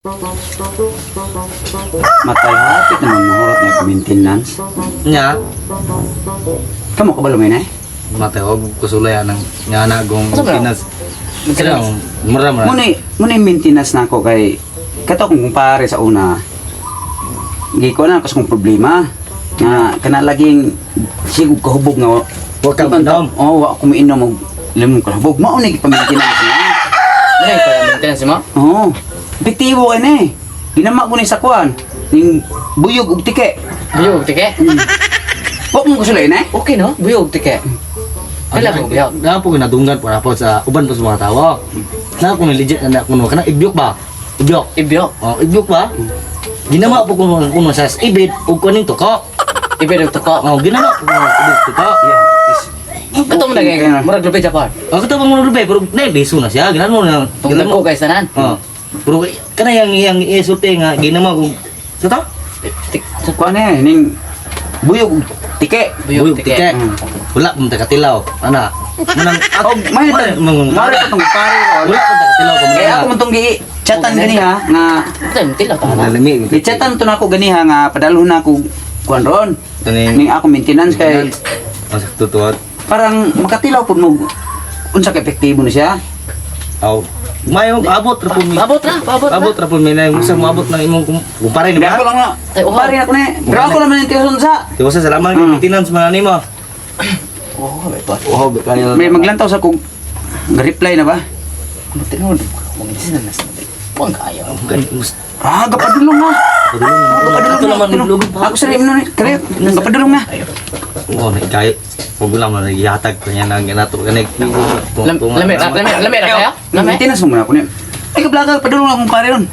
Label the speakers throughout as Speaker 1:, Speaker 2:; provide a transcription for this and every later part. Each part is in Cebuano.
Speaker 1: Matay hapit naman mahurot na yung maintenance.
Speaker 2: Nya,
Speaker 1: Kamu ka ba lumay na eh?
Speaker 2: matay og kusulay anang nga na gong
Speaker 3: Asa ba?
Speaker 2: Pinas. Sila mura mura.
Speaker 1: Muna, muna yung maintenance na ako kay kato kong kumpare sa una. Gi ko na kasi kong problema nga kana laging sigog kahubog nga
Speaker 2: Wa ka mainom.
Speaker 1: Oo, wa ko miinom og limong kahubog. Mao ni gipa-maintenance na.
Speaker 3: Dili pa maintenance mo?
Speaker 1: Oo. Epektibo kay na eh. Ginama ko ni sa kuan ning buyog og tike.
Speaker 3: Buyog tike.
Speaker 1: Wa mo kusulay na eh.
Speaker 3: Okay no? Buyog tike. Kailan ko buyog?
Speaker 2: Na po nadunggan para po sa uban po sa mga tawo. Na ko legit na kuno kana ibyok ba? Ibyok.
Speaker 3: Ibyok.
Speaker 2: Oh, ibyok ba? Ginama po kuno kuno sa ibid ug kuning tuko.
Speaker 3: Ibid og tuko.
Speaker 2: Oh, ginama po kuno ibid tuko.
Speaker 1: Yeah.
Speaker 3: Kato mo na kay murag lupi Japan.
Speaker 2: Oh, kato mo rube pero na beso na siya. Ginan mo na.
Speaker 3: Tungtag
Speaker 2: Ginan
Speaker 3: ko
Speaker 2: mo.
Speaker 3: kay sanan.
Speaker 2: Oh. Pero kana yang yang isulti nga ginama ko sa ta?
Speaker 3: Tik
Speaker 1: Kuan eh ning buyog og tike.
Speaker 3: buyog tike.
Speaker 2: tike. Wala mo katilaw. Ana. Manang
Speaker 1: Oh, may mare tong pare ko.
Speaker 2: Wala ko katilaw ko.
Speaker 1: Kaya ako man tong gi chatan ganiha nga
Speaker 3: Tay tilaw ta na.
Speaker 2: Nalami.
Speaker 1: gi-chatan to na ako ganiha nga padalhon na ako kuan ron.
Speaker 2: Ning
Speaker 1: Ning ako maintenance kay
Speaker 2: ang sakto tuwad.
Speaker 1: parang makatilaw pud mo unsa ka epektibo ni siya.
Speaker 2: Aw. Mayo abot ra po mi.
Speaker 3: Abot ra, abot ra.
Speaker 2: Abot ra po mi na sa moabot ng imong kumpare ni
Speaker 1: Hindi ako
Speaker 2: ba?
Speaker 1: lang na.
Speaker 3: Ay, uhaw.
Speaker 1: Pare ako na eh. Pero ako naman yung tiyason sa.
Speaker 2: Tiwasa salamat kay maintenance man nimo.
Speaker 3: Oh, may pa.
Speaker 2: Oh, kanil.
Speaker 1: May maglantaw sa kung reply na ba?
Speaker 3: Ano tinuod? Maintenance na. Puang kayo.
Speaker 1: Ah, gapadulong na.
Speaker 2: Padulong. Ito naman naglugod pa.
Speaker 1: Ako sa rin nun. Kaya, gapadulong na.
Speaker 2: Oh, kay pag wala man nagihatag ko niya nang ganato kanay.
Speaker 3: Lami ra, lami, lami ra kaya? Lami.
Speaker 1: Maintenance mo muna ako niya. Ay, kablaga, padulong na akong pare ron.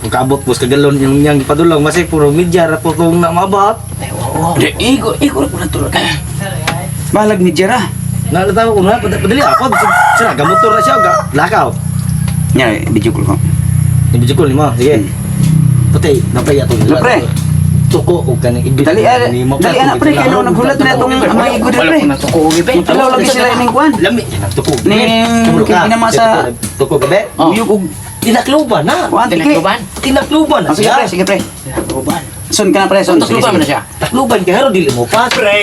Speaker 2: Pagkaabot po sa galon yung yang padulong masih puro media ra po tong na maabot.
Speaker 3: Ay, wow.
Speaker 1: Hindi, igo, igo na po na tulog. Balag ni Jera.
Speaker 2: Na natawa ko na padali ako sira gamotor na siya ga lakaw.
Speaker 1: Nya, video call ko.
Speaker 2: Ibig ko lima, sige. Pati, napay ato.
Speaker 1: Ano, pre?
Speaker 2: Tuko o kaning ibig.
Speaker 1: Dali, ah, dali, anak, pre, kaya nung naghulat na itong mga igo din, pre.
Speaker 3: Wala ko na tuko og ibe.
Speaker 1: Tilaw lagi sila ining kuwan.
Speaker 2: Lami, tuko.
Speaker 1: Ning- kinama sa-
Speaker 2: tuko gabi.
Speaker 3: Oh.
Speaker 1: Buyog og
Speaker 2: Tinakluban na.
Speaker 1: kuwan, tiki.
Speaker 3: Tinakluban.
Speaker 2: Tinakluban na
Speaker 1: Ah, sige,
Speaker 2: siya.
Speaker 1: pre, sige, pre.
Speaker 3: Tinakluban.
Speaker 1: Son ka na, pre, son. Sige,
Speaker 3: Tinakluban man na
Speaker 1: sige.
Speaker 3: siya.
Speaker 2: Takluban kay haro dili mo pa.
Speaker 4: Pre!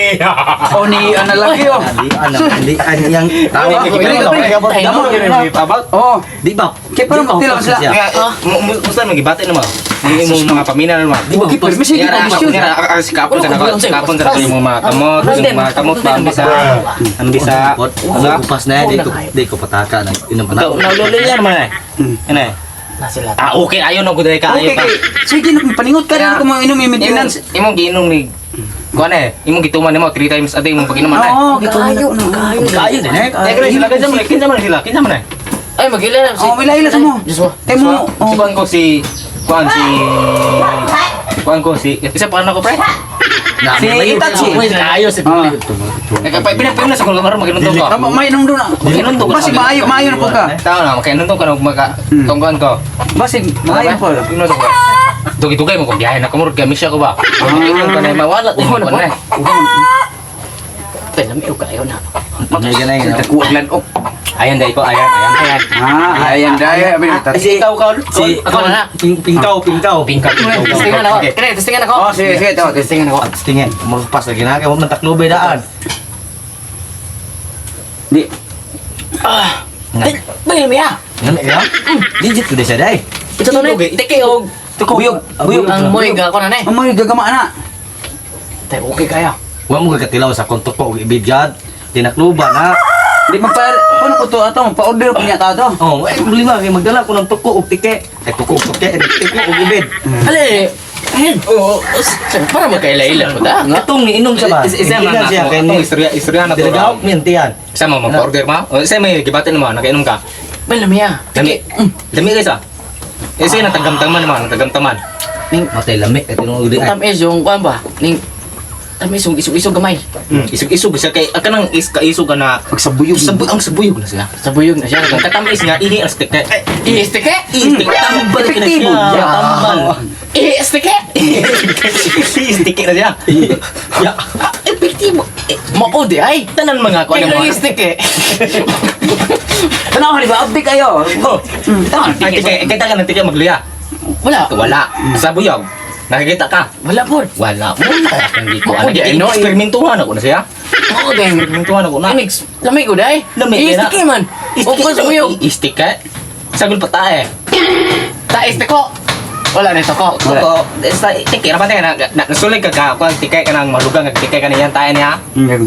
Speaker 1: Oh, ni ana lagi, oh.
Speaker 2: Di ana, di an yang
Speaker 1: Pre, pre, pre.
Speaker 4: Damo yun yung about.
Speaker 1: Oh,
Speaker 2: Di ba?
Speaker 1: Kaya parang magtilaw sila.
Speaker 4: Kaya, musta nang gibati naman. Yung imong mga pamina naman.
Speaker 2: Di ba?
Speaker 1: Okay, pero may sige,
Speaker 4: Kunyara,
Speaker 1: pag
Speaker 4: kunyara, si kapon sa nako, kapon sa nako yung mga kamot, yung mga kamot ba, ambisa, ambisa,
Speaker 2: Ano upas na di ko pataka na inom pa na.
Speaker 4: Naulolo yan man eh. Ano eh?
Speaker 3: Na sila.
Speaker 4: Ah, okay, ayaw na ko dahil ka, ayaw
Speaker 1: Okay,
Speaker 4: pa.
Speaker 1: kay, sige, paningot ka na kung inom yung
Speaker 4: Imong,
Speaker 1: maintenance.
Speaker 4: imong giinom ni, kuan eh, imong gituman nimo three times a day imong pag-inuman eh.
Speaker 1: Oo, gituman ako na.
Speaker 2: Kayo din eh.
Speaker 4: Eh, kaya sila, kinsa man eh, kinsa man sila, kinsa man eh.
Speaker 3: Ay, magila na
Speaker 1: Oh, ila sa mo.
Speaker 3: Diyos mo.
Speaker 1: Kay mo,
Speaker 4: Si
Speaker 1: oh.
Speaker 4: kuan ko si, kuan si, kuan ko si, isa pa ko pre.
Speaker 1: Si Itachi.
Speaker 2: Kayo si
Speaker 1: Ah.
Speaker 4: Eh, kapag pinapayong na sa kung kamaro, maginuntong ko.
Speaker 1: Ah, Mainom doon na.
Speaker 4: Maginuntong ko.
Speaker 1: Basig maayo, maayo na po ka.
Speaker 4: Tao na, makinuntong ka na maka, tungguan ko.
Speaker 1: Basig, maayo po.
Speaker 4: Ginuntong ko. Dugay-dugay mo kung biyahe na kamurag kami siya ko ba? Makinuntong ka na mawala din ko na.
Speaker 3: Tay, lami og kayo na.
Speaker 2: May ganay.
Speaker 1: Kuwag lan oh.
Speaker 4: Ayan dahil ko, ayan, ayan, ayan.
Speaker 1: Ah, ayan daya, abi
Speaker 2: Si
Speaker 4: Ikaw, ikaw,
Speaker 2: si
Speaker 4: ako na.
Speaker 2: Pingkaw, pingkaw.
Speaker 4: Pingkaw, pingkaw.
Speaker 3: Testingan ako.
Speaker 4: Okay.
Speaker 3: Kaya, testingan ako.
Speaker 1: Oh, sige, sige, to.
Speaker 3: Testingan ako.
Speaker 2: Tingin, magpas lagi na kay mo man taklubi daan.
Speaker 1: Di.
Speaker 3: Tay, bay lami ah.
Speaker 2: Ngano ya? Legit ko siya dai.
Speaker 3: Ito to na. Tike og
Speaker 1: Buyog, buyog.
Speaker 3: ang moy ga ko na na.
Speaker 1: Amoy gagama na.
Speaker 3: Tay, okay kaya.
Speaker 2: Wa mo katilaw sa kontok ko og ibidjad. Tinakluban na.
Speaker 1: Di magpa kuno ko to ato, magpa-order pa niya ta to.
Speaker 2: Oh, eh problema kay magdala ko ng tuko og tike. Ay tuko og tike, tiko og ibid.
Speaker 3: Ale, ayun. Oo, para magkaila-ila mo ta. Nga.
Speaker 2: Katong niinom siya ba?
Speaker 4: Isa man
Speaker 2: Niinom
Speaker 4: na,
Speaker 2: siya kay
Speaker 4: atong istorya, istorya na to.
Speaker 2: Dilagaw mintian.
Speaker 4: Isa mo mag-order ma? O, isa may gibati naman, nakainom ka.
Speaker 3: Bay lami ah.
Speaker 4: Lami, lami guys ah. Isa yung natagamtaman naman, natagamtaman.
Speaker 3: Ning
Speaker 2: Matay lami kay tinuod di ay.
Speaker 3: tamis yung kuan ba? Ning tamis yung isog-isog gamay.
Speaker 4: Isog-isog siya kay, ah, kanang is kaisog ka na,
Speaker 1: Pagsabuyog.
Speaker 4: Sabu, ang sabuyog na siya.
Speaker 3: Sa buyog na siya.
Speaker 4: Ang katamis niya, ihi ang stick.
Speaker 3: Iistike?
Speaker 4: Ihi, tambal ka na
Speaker 1: Epektibo.
Speaker 4: siya. Tambal.
Speaker 3: Iistike?
Speaker 4: Ihi, stick na siya.
Speaker 2: Ya.
Speaker 3: Epektibo. Eh, Mao di ay.
Speaker 4: Tanan mga ko,
Speaker 3: Kaya
Speaker 4: ano mga.
Speaker 3: istike.
Speaker 1: Tanaw di ba? Abdi kayo.
Speaker 4: Oh,
Speaker 1: Tanaw
Speaker 4: Ay, tike, kita ka ng tike magluya.
Speaker 3: Wala.
Speaker 4: Wala. Sa buyog. Nakikita ka?
Speaker 3: Wala po.
Speaker 4: Wala mo. Hindi ko
Speaker 3: Ako
Speaker 4: alam.
Speaker 3: di, no, eh.
Speaker 4: Eksperimentuhan ako na siya.
Speaker 3: Oo, dahil.
Speaker 4: Eksperimentuhan ako na.
Speaker 3: Inix, lamig ko dahil.
Speaker 4: Lamig na.
Speaker 3: Istike man. O ko sa uyog.
Speaker 4: Istik ka? Sagol pa tae.
Speaker 3: Ta istiko. Wala na ito ko.
Speaker 4: Toko, sa tikay ra pa tayo na nasulig ka ka, kuan tikay ka nang malugang, tikay ka niyan tae niya.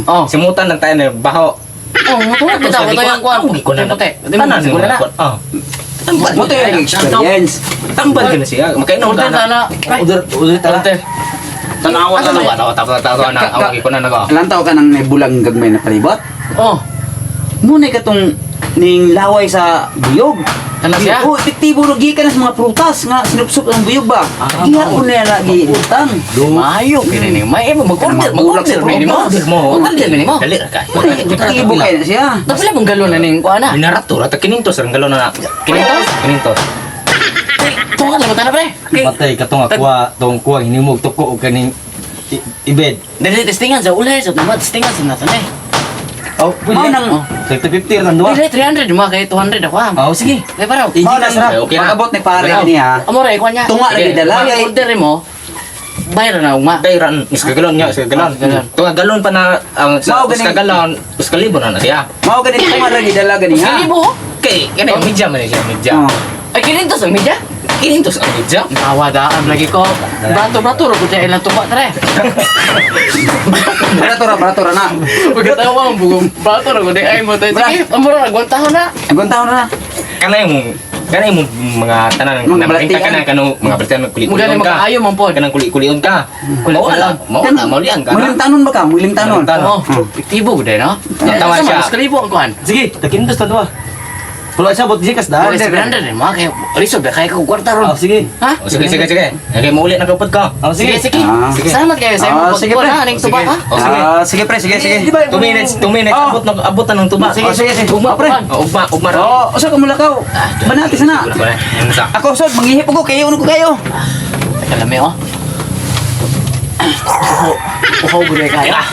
Speaker 3: Oh.
Speaker 4: Simutan lang tayo na baho.
Speaker 3: Oh, mo to ta ko yung kuan.
Speaker 4: Hindi ko na.
Speaker 3: Puti. Di mo
Speaker 4: Tanan
Speaker 3: siguro na.
Speaker 4: Oh. Tambal.
Speaker 1: Mo to yung experience.
Speaker 4: Tambal ka na siya. Makainom ka
Speaker 3: Order
Speaker 4: na.
Speaker 3: na na.
Speaker 2: Order, order tala.
Speaker 3: Order.
Speaker 1: Tanawa
Speaker 3: Asa
Speaker 1: na.
Speaker 4: Tawa, tawa, tawa, tawa, na. Ang ko na nako.
Speaker 1: Lantaw ka nang may bulang gagmay na palibot.
Speaker 3: Oh.
Speaker 1: Muna ka tong ning laway sa buyog.
Speaker 3: Ano siya?
Speaker 1: Oh, epektibo ro gikan sa mga prutas nga sinupsup ang buyog ba. Diha ko na lagi utang.
Speaker 3: Mayo kini ni. May mag-order, mag-order ni mo.
Speaker 4: Order mo.
Speaker 3: Order ni mo.
Speaker 4: Dali ra ka.
Speaker 1: Muna epektibo kay na siya.
Speaker 3: Tapos lang mong galon na ning kuan na.
Speaker 4: Minarato ra ta kinintos rang galon na. Kinintos? Kinintos.
Speaker 3: Tunga lang na pre.
Speaker 2: Patay katong akuha, tong kuha hinimog tuko og kaning ibed.
Speaker 3: Dili testingan sa ulay sa tuma testingan sa nato eh.
Speaker 2: Oh,
Speaker 1: Mao
Speaker 2: pwede.
Speaker 1: nang
Speaker 2: 50 lang duha.
Speaker 3: Dili 300 mo kay 200 ako ah.
Speaker 2: Oh, sige.
Speaker 3: May paraw.
Speaker 1: mao nang
Speaker 4: Okay na.
Speaker 1: pag-abot ni pare niya.
Speaker 3: Amo ra ikuan niya.
Speaker 1: Tunga lagi
Speaker 4: Sige.
Speaker 1: dala
Speaker 3: Ang
Speaker 1: kay
Speaker 3: order mo. Bayar na ugma.
Speaker 4: Dayran, is galon niya, is galon.
Speaker 3: Ah, galon.
Speaker 4: Tunga galon pa na ang sa
Speaker 1: Mao
Speaker 4: is
Speaker 1: ganing-
Speaker 4: galon, is kalibo na na siya.
Speaker 1: mao gani tunga lagi dala gani ha.
Speaker 3: Kalibo.
Speaker 4: Kay kani media man siya, media.
Speaker 1: Oh.
Speaker 3: Ay kinintos ang media.
Speaker 4: Kinintos ang media.
Speaker 3: Tawa daan lagi ko. Bato-bato ro ko ilang tuba tre.
Speaker 1: Barato ra, barato ra na.
Speaker 3: Pagkatawa ang bugong bato ro ko di ay mo tayo. Sige, amo ra gwantahon na.
Speaker 1: Ang taon na.
Speaker 4: Kanay mo mga tanan
Speaker 1: Mga
Speaker 4: na
Speaker 1: balatian.
Speaker 4: ka na kanu mga balatian
Speaker 3: Mugani
Speaker 4: kuli-kulion ka.
Speaker 3: makaayo man pod.
Speaker 4: Kanang kuli-kulion ka. Mao na, maulian ka.
Speaker 1: Muling tanon ba ka? Muling tanon.
Speaker 4: Muling tanon.
Speaker 3: Oh, epektibo gud no.
Speaker 4: Tawa siya.
Speaker 3: Mas kalibo ang kuan.
Speaker 2: Sige, takinintos tan duha. Pulo siya bot gikas da.
Speaker 3: Order 700 mo kay risod ba kay ko kwarta ron.
Speaker 2: Oh, sige.
Speaker 3: Ha?
Speaker 4: Oh, sige, sige, sige. Okay, mauli na kapod ka.
Speaker 2: Oh,
Speaker 3: Sige,
Speaker 2: sige.
Speaker 3: sige.
Speaker 1: Ah.
Speaker 4: Sige.
Speaker 3: Salamat kayo sa
Speaker 1: Ah,
Speaker 3: imong
Speaker 1: sige,
Speaker 3: pagkuha
Speaker 1: pre.
Speaker 3: na ning tuba ha.
Speaker 4: Oh, sige.
Speaker 1: Ah, sige pre, sige, sige.
Speaker 4: 2 minutes, 2 minutes.
Speaker 1: Oh.
Speaker 4: Abot na abot na ng tuba.
Speaker 1: Sige, oh, sige, sige.
Speaker 3: Ugma
Speaker 1: Oh, pre.
Speaker 3: pre.
Speaker 4: Oh, ugma, ugma ra.
Speaker 1: Oh, usa ka mulakaw. Banati sana.
Speaker 4: Wala, ano sa?
Speaker 1: Ako sod manghihip ko kayo ano ko kayo.
Speaker 3: Kalami oh. Uhaw, uhaw gud kayo.
Speaker 4: Ah.